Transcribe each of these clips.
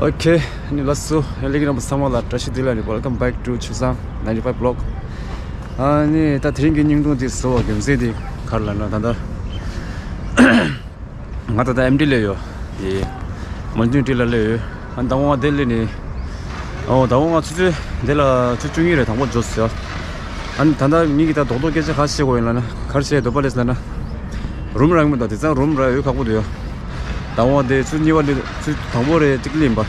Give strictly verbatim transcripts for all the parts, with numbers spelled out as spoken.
ཨོ་ཁེ། ཨ་ནི་ལགས་སོ། ལས་ཀྱི་རྣམ་པ་ཚང་མ་ལ་བཀྲ་ཤིས་བདེ་ལེགས། ཨ་ནི་welcome back to Chusang ninety five vlog. ཨ་ནི་ད་དེ་རིང་གི་བརྙན་ཐུང་འདི་བཟོ་བ་རྒྱུ་མཚན་འདི་ག་རེ་ལབ་ན། ད་ལྟ་ང་ད་ལྟ་ཨེམ་ཊི་སླེབས་ཡོད། དེ་མོན་ཊིན་ཊི་ལ་སླེབས་ཡོད། ཨ་ནི་ཟླ་བ་ལྔ་དེ་སླེབས་ནས། ཨོ་ཟླ་བ་ལྔ་ཆུ་ཚོད་འདི་ལ་ཆུ་བཅུ་གཉིས་རེད། དང་པོ་འགྲོ་ཟེར། ཨ་ནི་ད་ལྟ་ངེད་ཀྱིས་ད་རྡོག་རྡོག་སྐད་ཆ་ག་རེ་བཤད་དགོས་ཡིན་ལབ་ན། ག་རེ་བཤད་འདོད་པ་རེད་ཟེར་ན། རུམ་རག་མི་འདུག་དེང་སང་རུམ་རག་འོས་ཁག་པོ་འདུག་ཡ། ཟླ་བ་དེ་ཆུ་གཉིས་པ་ལས་ཆུ་དང་པོ་རེད་གཅིག་ལེན་པ།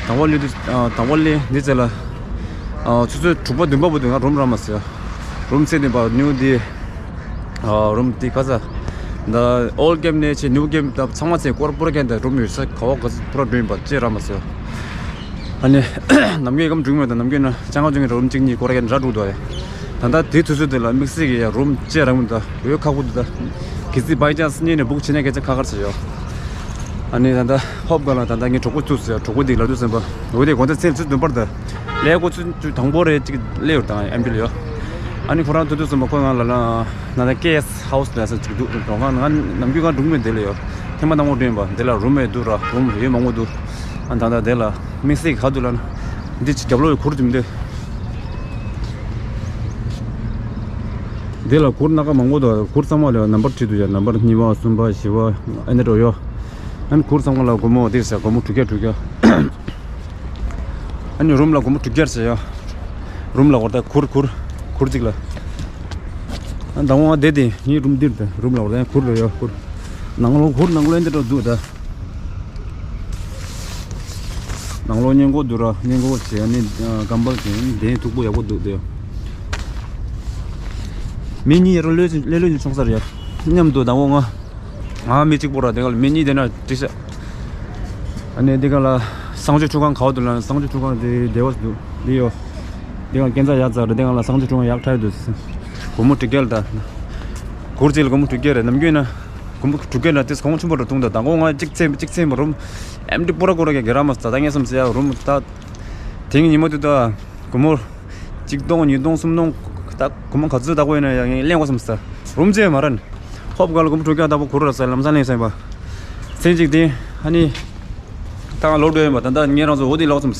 དང་པོ་ལས་དུས་ཨ་དང་པོ་ལས་འདི་ཚེ་ལ་ཨ་ཆུ་ཚོད་དྲུག་པ་བདུན་པ་བར་དུ་ང་རུམ་རག་མ་སོང་ཡ། རུམ་ཚེ་བདུན་པ་ནིའུ་དེ་ཨ་རུམ་དེ་ག་ས་ད་ཨོལ་ཀེམ་ནས་ཆེ་ནིའུ་ཀེམ་ད་ཚང་མ་ཚེ་སྐོར་པུ་ར་ཀན་ད་རུམ་ཡོད་ས་ག་བ་ག་ས་པུ་ར་འགྲོ་ཡིན་པ་ཅེ་རག་མ་སོང་ཡ། ཨ་ནི་ནམ་རྒྱུན་གམ་འགྲིག་མེད་དང་ནམ་རྒྱུན་ན་ཅང་ག་ཅུང་གི་རུམ་གཅིག་གཉིས་སྐོར་ར་ཀན་ར་འགྲོ་འདུག་ཡ། ད་ལྟ་དེ་དུས་ཚོད་དེ་ལ་དམིགས་བསལ་གྱི་ཡ་རུམ་ཅེ་རག་མི་འདུག་འོས་ཁག་པོ་འདུག་ད། གལ་སྲིད་by chance་གཉིས་ནས་བུག་བྱེད་ན་སྐད་ཆ་ཁག་ཁག་ཆེ་ཡོད། ཨ་ནི་ད་ལྟ་ཧོབ་ག་ལ་ད་ལྟ་ངའི་གྲོགས་པོ་ཚུགས་ཟེར། གྲོགས་པོ་འདི་ལ་དུས་ཟིན་པ་འོ་དེ་དགོང་དག་ཚེས་བཅུ་བདུན་པར་ད་ལས་སྒོ་ཚུ་དུས་དང་པོ་རེད་ཅིག་སླེབས་ཡོད་དང་ཨེམ་ཊི་ལ་ཡོད། ཨ་ནི་ཁོ་རང་དུས་དུས་ཟིན་པ་ཁོ་ང་ལ་ལ་ན་ད་ཀེ་ཨེས་ཧའུ་སི་ལ་ས་ཅིག་འདུག་འགྲོ་ང་ང་ནམ་རྒྱུན་ང་འགྲོ་མི་འདི་ལ་ཡོད། ཐེངས་མ་དང་པོ་འགྲོ་ཡིན་པ་འདི་ལ་རུམ་མེད་འདུག་ར། རུམ་ཡོད་མང་པོ་འདུག་ཨ་ད་ལྟ་འདི་ལ་དམིགས་བསལ་ག་འདུག་ལ་ན་འདི་ཅིག་རྒྱབ་ལོགས་ཡོད་གུར་ཅིག་མི་འདུག་འདི་ལ་གུར་སྣ་ཁ་མང་པོ་འདུག་གུར་ཚང་མ་ལ་ནམ་བར་བྲིས་འདུག་ཡ། ནམ་བར་གཉིས་པ་གསུམ་པ་བཞི་པ་ཨ་ནི་འགྲོ་ཡོད། ཨ་ནི་གུར་ཚང་མ་ལ་སྒོར་མོ་འདི་ཟེར་སྒོར་མོ་དྲུག་བརྒྱ་དྲུག་བརྒྱ། ཨ་ནི་རུམ་ལ་སྒོར་མོ་དྲུག་བརྒྱ་ཟེར་ཡ། རུམ་ལ་འོ་ད་གུར་གུར་གུར་གཅིག་ལ། ཨ་ད་འོང་བ་བསྡད་དེ་ངའི་རུམ་འདིར་དེ་རུམ་ལ་འོ་ད་ཡང་གུར་རེ་ཡོད་གུར། ནང་ལོགས་གུར་ནང་ལོགས་འདི་འགྲོ་འདུག་ད། ནང་ལོགས་སྔས་མགོ་འདུག་ར། སྔས་མགོ་བྱས་ནས་ཨ་ཀམ་བལ་བྱས་ནས་གདན་མཐུག་པོ་ཡག་པོ་འདུག་དེ། མི་གཉིས་ཡར་ལོས་ལས་ལོས་ཀྱི་ཆུང་ས་རེད་ཡ། མཉམ་དུ་དང་པོ་ང་ང་མི་གཅིག་པོ་ར། དེ་ག་ལ་མི་གཉིས་དེ་ན་འགྲིག་ཤག་ཨ་ནི་དེ་ག་ལ་གསང་སྤྱོད་ཁྲུས་ཁང་ག་བ་འདུག་ལ། གསང་སྤྱོད་ཁྲུས་ཁང་དེ་བདེ་བ་འདུག་དེ་ཡོད། དེ་ག་ལ་སྐས་འཛེག་ཡག་ཙག་རེད། དེ་ག་ལ་གསང་སྤྱོད་ཁྲུས་ཁང་ཡག་ཐག་འདུག་སྒོར་མོ་དྲུག་བརྒྱ་ལ་ད། གུར་གཅིག་ལ་སྒོར་མོ་དྲུག་བརྒྱ་རེད། ནམ་རྒྱུན་ན་སྒོར་མོ་དྲུག་བརྒྱ་ལ་དེ་གོང་ཆེན་པོ་རུ་གཏོང་ད། ད་གོང་ང་གཅིག་ཚེ་གཅིག་ཚེ་མ་རུམ་ཨེམ་ཊི་པུ་ར་ཀུ་ར་གི་གེ་ར་མ་ས་ད་ངས་བསམ་ཟེར་ཡ་རུམ་ད། དེང་ཉིན་མོ་དུ་ད་སྒོར་མོ་གཅིག་སྟོང་ཉིས་སྟོང་སུམ་སྟོང་ད་སྒོར་མོ་ག་ཚོད་ད་གོ་ཡིན་ན་ཡང་ངས་གླེང་བ་བསམ་ས་རུམ་ཅེ་མ་རན། ཧོབ་ག་ལ་སྒོར་མོ་དྲུག་བརྒྱ་ད་པོ་གུར་ར་ས་ལམ་སང་གླེང་ས་ཡིན་པ། ཚེ་གཅིག་དེ་ཨ་ནི། ད་ང་ལོག་འགྲོ་ཡིན་པ། ད་ལྟ་ངས་རང་ཚོ་འོ་དེ་ལོག་ཙམ།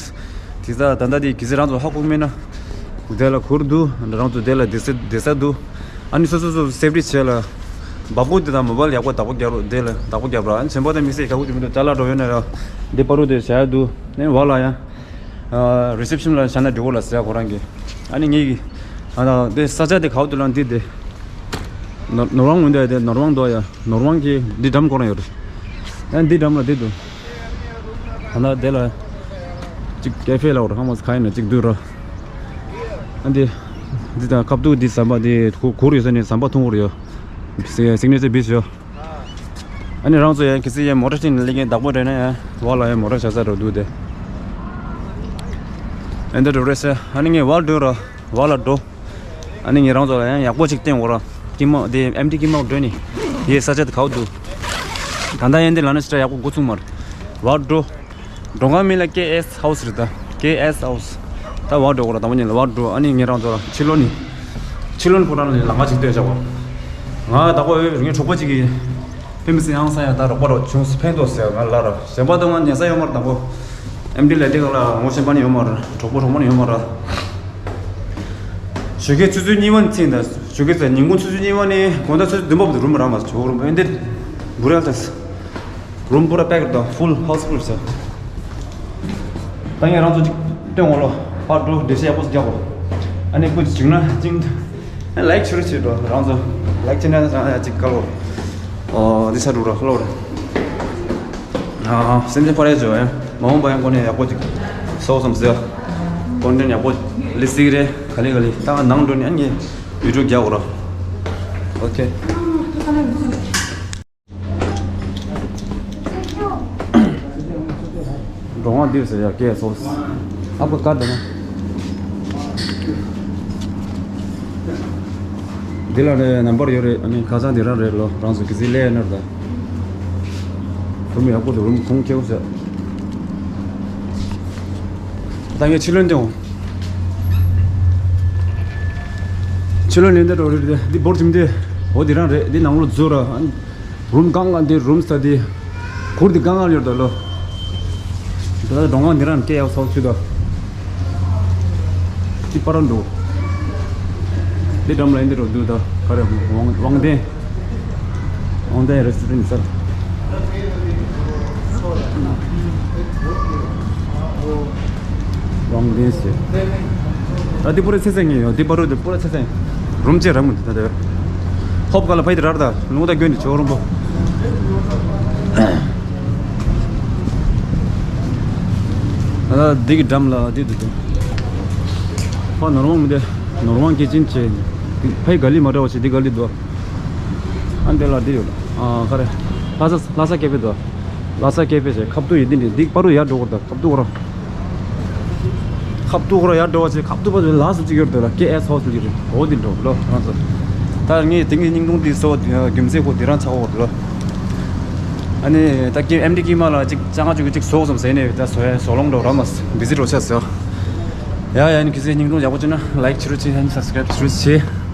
དེ་ས་ད་ལྟ་དེ་གི་ཚེ་རང་ཚོ་ཧ་གོ་མེད་ན། དེ་ལ་གུར་འདུག་རང་ཚོ་དེ་ལ་བསྡད་ས་བསྡད་ས་འདུག་ཨ་ནི་སོ་སོ་སོ་སེབ་ཊི་བྱས་ལ། སྦག་སྦག་དེ་དང་མོ་བལ་ཡག་པོ་བདག་པོ་རྒྱབ་རོགས། དེ་ལ་བདག་པོ་རྒྱབ་རོགས། ཨ་ནི་གཞན་པ་དང་དམིགས་བསལ་ག་གུ་དེ་མི་འདུག་ཅ་ལག་འགྲོ་ཡོད་ན་ར། འདི་པ་རུ་དེ་བྱ་ཡ་འདུག་ཨ་ནི་བ་ལ་ཡ། རི་སེབ་ཤན་ལ་བཞག་ན་འགྲིག་གོ་ལ་ཟེར་ཁོ་རང་གིས། ཨ་ནི་ངེད་ཀྱིས། ཨ་ད་དེ་ས་ཆ་དེ་ག་བ་འདུག་ལ་འདི་དེ། ནོར་ནོར་ཝང་འོན་ཏེ་དེ་ནོར་ཝང་འདུག་ཡ། ནོར་ཝང་གི་འདི་འགྲམ་ཁོ་རང་ཡོད་རེད། ཨ་འདི་འགྲམ་ལ་འདི་འདུག་ད་ལྟ་དེ་ལ་ཅིག་ཀེ་ཧྥེ་ལ་འོར་ཧ་མ་སི་ཁ་ཡིན་ན་ཅིག་འདུག་ར། ཨ་འདི་འདི་དང་ཁབ་ཏུ་འདི་ཟམ་པ་འདི་གུ་གུར་ཡོད་ས་ནས་ཟམ་པ་འཐུང་བར་ཡོད། སི་སིག་ནེ་ཅར་བིས་ཡོད། ཨ་ནི་རང་ཚོ་ཡང་གལ་སྲིད་ཡང་མོ་ཊ་ཁྲིད་ནས་སླེབས་མཁན་བདག་པོ་རེད་ན་ཡང་བ་ལ་ཡང་མོ་ཊ་བཞག་ས་རེད་འདུག་དེ། ཨ་འདི་འགྲོ་རེད་ཟེར། ཨ་ནི་ངས་བ་འགྲོ་ར་བ་ལ་འགྲོ། ཨ་ནི་ངས་རང་ཚོ་ལ་ཡང་ཡག་པོ་ཅིག་བསྟན་འོ་ར། ཀི་མ་དེ་ཨེམ་ཊི་ཀི་མ་འགྲོ་ནི། དེའི་ས་ཆ་དེ་ག་བ་འདུག་ད་ལྟ་ཡན་དེ་ལ་ན་ཤི་ཏྲ་ཡག་པོ་འགོ་ཚུགས་མ་རེད། བར་འགྲོ། འགྲོ་ག་མི་ལ་ཀེ་ཨེས་ཧའུ་སི་རེད་ད། ཀེ་ཨེས་ཧའུ་སི། ད་བར་འགྲོ་གོ་ར་དང་པོ་ཉིད་ལ་བར་འགྲོ། ཨ་ནི་ངས་རང་ཚོ་ལ་ཕྱི་ལོགས་ནི། ཕྱི་ལོགས་ནི་ཁོ་རང་ལ་ལམ་ཁ་ཅིག་སྟོན་བྱ་བ། ང་ད་གོ་ངའི་གྲོགས་པོ་ཅིག་གིས། ཕེ་མི་སི་ཡང་ས་ཡང་ད་རོགས་པ་རོགས་བྱུང་སི་ཕན་ཐོགས་ཟེར་ང་ལ་ར། གཞན་པ་དང་ང་ཉན་ས་ཡོད་མ་རེད་དང་པོ། ཨེམ་ཌི་ལས་དེ་ག་ལ་ངོ་ཤེས་པ་ནི་ཡོད་མ་རེད། གྲོགས་པོ་གྲོགས་མོ་ནི་ཡོད་མ་རེད། ཞོགས་ཀས་ཆུ་ཚོད་གཉིས་པ་ནས་ཚིག་འདི། ཞོགས་ཀས་ཚེ་ཉིན་གུང་ཆུ་ཚོད་གཉིས་པ་ནས་དགོང་དག་ཆུ་ཚོད་བདུན་པ་བར་དུ་རུམ་རག་མ་སོང་། ཇོ་བོ་རུམ་ཨེ་འདི་འབུ་ར་ལྟ། རུམ་པུ་ར་པེག་དང་ཧྥུལ་ཧའུ་སི་ཧྥུལ་ཟེར། ད་ངས་རང་ཚོ་ཅིག་སྟོན་འོང་ལོ། ཕར་འགྲོ་འགྲེལ་བཤད་ཡག་པོ་ཞིག་རྒྱག་གོ། ཨ་ནི་སྐུ་ཅིག་བྱུང་ན་ཅིང་། ལའིག་ཆུ་རུ་བྱེད་འགྲོ་རང་ཚོ། ལའིག་བྱེད་ན་ཅིག་སྐལ་བོ། ཨོ་འདི་ཆ་འགྲོ་ར་ཧ་ལོ་ར། ཨ་སེམས་ཅན་ཕ་རེ་བྱོས་ཡ། མ་འོངས་པ་ཡང་ཁོ་ནས་ཡག་པོ་ཅིག་བཟོ་བསམ་ཟེར། ཀོན་ཊེན་ཡག་པོ་ལི་སིག་རེད། ག་ལེ་ག་ལེ་ད་ནང་འགྲོ་ནས་ཨ་ནི་བི་ཌིའོ་རྒྱག་གོ་ར། ཨོ་ཁེ། འགྲོ་བ་འདིར་ཟེར་ཡ་ཀེ་སོ། ཨ་ཁུ་ཀ་དེ་ན། འདི་ལ་རེ་ནམ་བར་ཡོད་རེད། ཨ་ནི་ཁ་སང་འདི་རང་རེད་ལོ། རང་ཚོ་གི་ཟི་ལེ་ནར་ད། རུམ་ཡག་པོ་འདུག་རུམ་ཁུངས་སྐྱེལ་ཟེར། ད་ངས་ཕྱི་ལོན་དེ་འོང་། ཕྱི་ལོན་ལེན་དེ་འགྲོ་རེད་དེ། འདི་འབོར་ཅིམ་དེ། འོ་འདི་རང་རེད། འདི་ནང་ལོ་འཛུལ་ར། ཨ་ནི། རུམ་གང་ག་འདི་རུམ་སྟ་དི། གུར་འདི་གང་ག་ཡོད་ད་ལོ། ད་ལྟ་འགྲོ་ཁང་འདི་རང་སྐད་ཡག་སོགས་ཆུ་དོ། ཅི་པར་འདུག་འདི་འགྲམ་ལ་འདི་རུ་འདུག་ད་ག་རེ་ཝང་ཝང་ཏན། ཝང་ཏན་རེ་སི་ཊོ་རན་ཟེར། ཝང་ཏན་ཟེར། ད་འདི་པུ་ར་ཚེ་སེང་ངེ་ཡོད། འདི་པར་འདི་པུ་ར་ཚེ་སེང་། རུམ་ཅེ་ར་མུ་འདི་ད་དེ། ཧོབ་ག་ལ་ཕའི་དེ་རར་ད་ལུང་ད་སྐྱོན་འདི་ཆོ་རུམ་པོ། ཨ་འདི་གི་འགྲམ་ལ་འདི་འདུག་ཕ་ནོར་ཝང་མི་འདི་ནོར་ཝང་སྐད་ཅན་བྱས། ཕའི་ག་ལི་མ་འདྲ་བ་བྱས་འདི་ག་ལི་འདུག་ཨ་འདི་ལ་འདི་ཡོད། ཨ་ག་རེ། ལྷ་ས་ལྷ་ས་ཀེ་ཕེ་འདུག་ལྷ་ས་ཀེ་ཕེ་བྱས་ཁབ་ཏུ་ཡོད་འདི་འདི་འདི་པ་རུ་ཡར་འགྲོ་གོ་ད་ཁབ་ཏུ་གོ་ར། ཁབ་ཏུ་གོ་ར་ཡར་འགྲོ་བ་བྱས་ཁབ་ཏུ་པ་ལ་སུ་ཅིག་ཡོད་འདུག་ལ་ཀེ་ཨེ་སི་ཧའོ་སི་ཅིག་ཡོད་རེད། འོ་འདི་འགྲོ་ལོ་རང་ཚོ། ད་ངས་དེང་གི་སྙིང་རླུང་འདི་སོ་རྒྱུ་མཚན་ཁོ་འདི་རང་ཚ་བོ་རེད་ལོ། ཨ་ནི་ད་ཀྱི་ཨེམ་ཌི་ཀྱི་མ་ལ་ཅིག་ཅང་ཅུ་གི་ཅིག་སོགས་སམ་ཟེར་ནས་ད་སོ་ཡ་སོ་ལོང་འགྲོ་ར་མ་བི་ཟི་འགྲོ་ཆ་ཟེར། ཡ་ཡ་ནི་ཁྱེད་ཚོའི་སྙིང་རླུང་ཡག་པོ་བྱུང་ན་ལའིཀ་བྱེད་རོགས་བྱེད། ཨ་ནི་སབ་སི་ཀ་རེབ་བྱེད་རོགས་བྱེད།